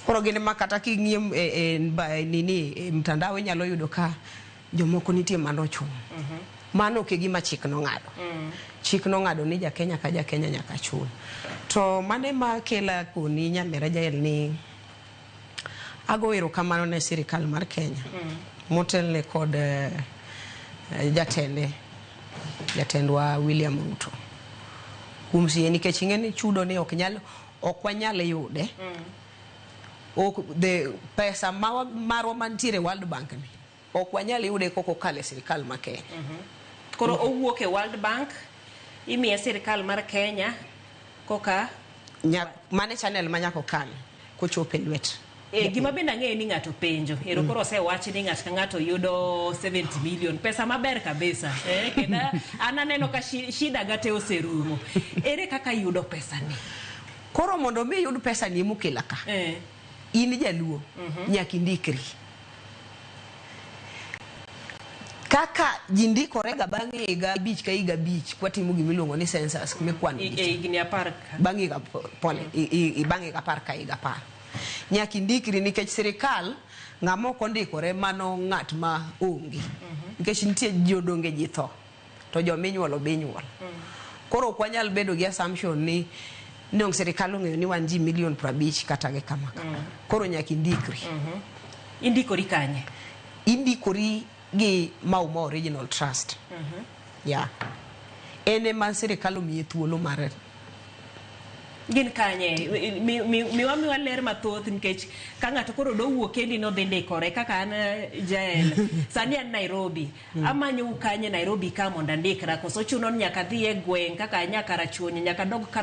Koro gin ma kata king'iyo e, e, e, nini e mtandao inyalo yudo ka jomoko nitie manochul. Mano ok e gima chik nong'ado. Chik nong'ado ni ja Kenya ka ja Kenya nyaka chul. To mano ema kela koni nyamera Jael ni ago erokamano ne sirikal mar Kenya motelne kod eh, jatende jatendwa William Ruto kuom siye nikech ing'e ni chudo ni ok nyal ok wanyal yude ok the pesa mawa marwa mantiere World Bank ni ok wanyal yude kok okalo e sirikal ma Kenya. Koro owuok e World Bank imiye sirikal mar Kenya koka Nya, mane channel ma nyaka okal kochopo e lwet. E, gima bende ang'eyo ni ng'ato penjo ero koro osewachi ni ng'ato ka ng'ato yudo 70 million pesa maber kabisa eh, kendo an aneno ka shida ga te oserumo ere kaka yudo pesa ni Koro mondo mi iyud pesa ni emokela ka. eh. In jaluo nyaka indikri. Kaka ji ndikore ga bang' higa abich ka higa abich kwatimo gima iluongo ni census mikwano ji E higni apar ka. bang' higa pole bang' higa apar ka higa apar. Nyaka indikri nikech sirikal ng'ama ok ondikore mano ng'at ma onge. Nikech nitie jodonge ji tho to joma inyuolo be inyuolo. Koro ok wanyal bedo gi assumption ni ni sirikal ong'eyo ni wan ji milion 50 kata gi kama kama. Koro nyaka indikri. Indikori kanye? Indikori gi Mau Mau Original Trust. Yeah. En ema sirikal omiye thuolo mar Gin kanye? Miwa miwa ler mathoth nikech ka ng'ato koro dowuok kendi nodhi ndikore kaka an eh, Jael. Sani an Nairobi. Amanyou kanye Nairobi ka mondo andikra koso chuno ni nyaka adhi e gweng' kaka nyaka Rachuonyo nyaka dog kara